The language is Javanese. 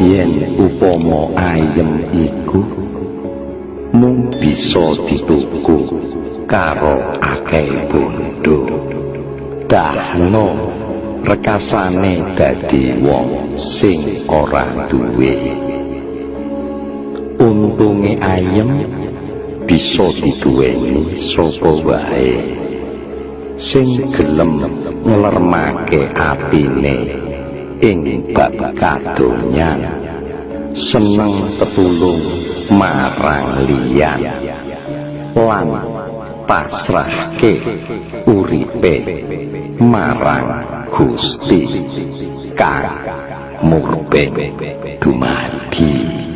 Yen upama ayem iku mung bisa dituku karo akeh bondo, dahno rekasane dadi wong sing ora duwe. Untunge ayem bisa diduweni sapa wae sing gelem nglermake atine ing bab kadonyan, seneng tetulung marang liyan lan pasrahke uripe marang Gusti kang murbeng dumadi.